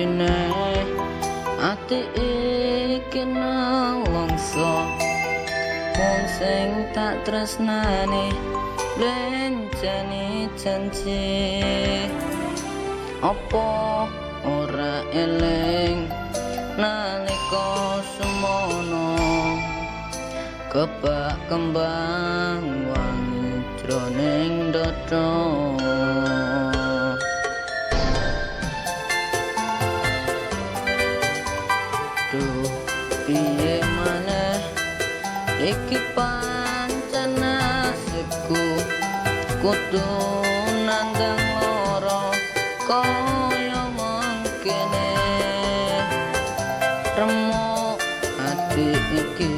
mestine ati iki nelongso. Wong sing tak tresnani lencani janji. Apa ora eling nalika semono kebak kembang wangi jroning dada. Duh, piye maneh iki pancen nasibku, kudu nandang lara kaya mengkene. Remuk ati iki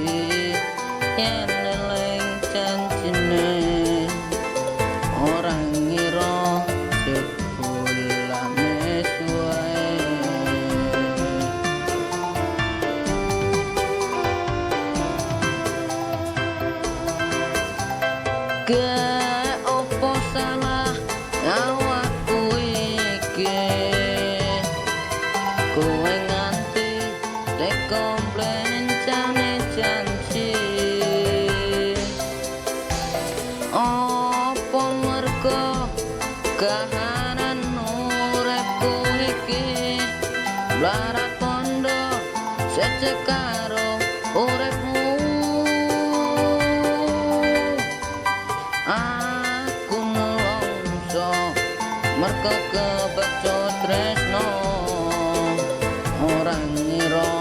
yen eling janjine, ora ngira jebulane suwe. Gak opo salah awakku iki, kowe nganti teko blencane janji. Opo mergo kahanan uripku iki mlarat pondo sece karo uripmu. Aku nelongso mergo kebacut tresno, ora ngira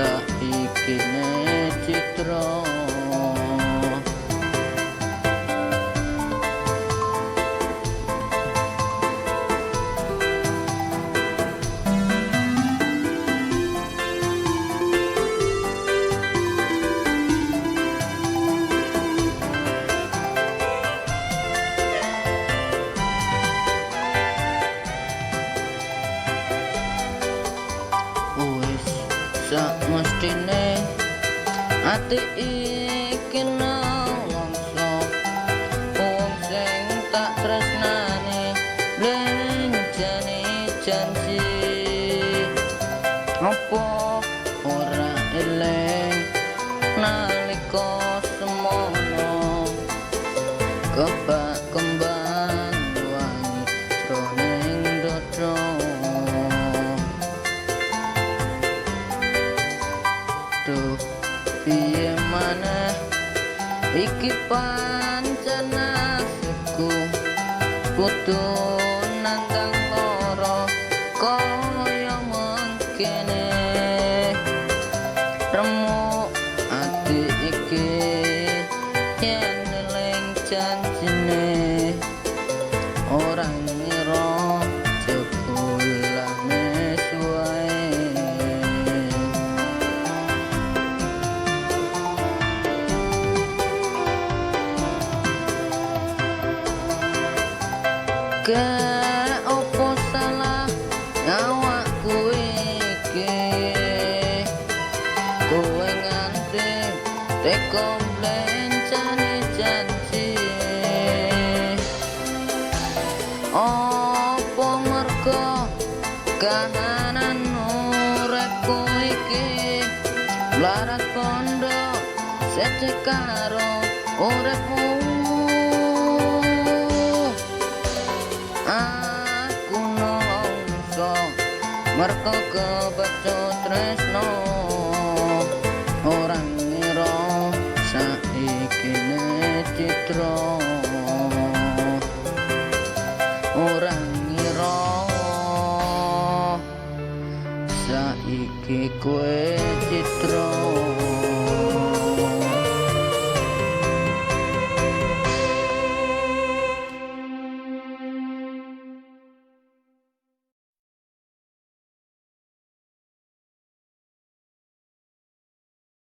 saikine citra. Wis sak mestine ati iki nelongso, wong sing tak tresnani blenjani janji. Apa ora eling nalika semono kebak kembang wangi jroning dada. Duh, piye maneh iki pancen nasibku, kudu nandang lara kaya mengkene. Remuk ati iki yen eling janjine, ora ngira jebulane suwe. Gak opo salah awakku iki, kowe nganti teko blencane janji. Opo mergo kahanan uripku iki mlarat pondo sece karo uripmu. Aku nelongso mergo kebacut tresno, ora ngira saikine citra. Ora ngira saiki kowe citra.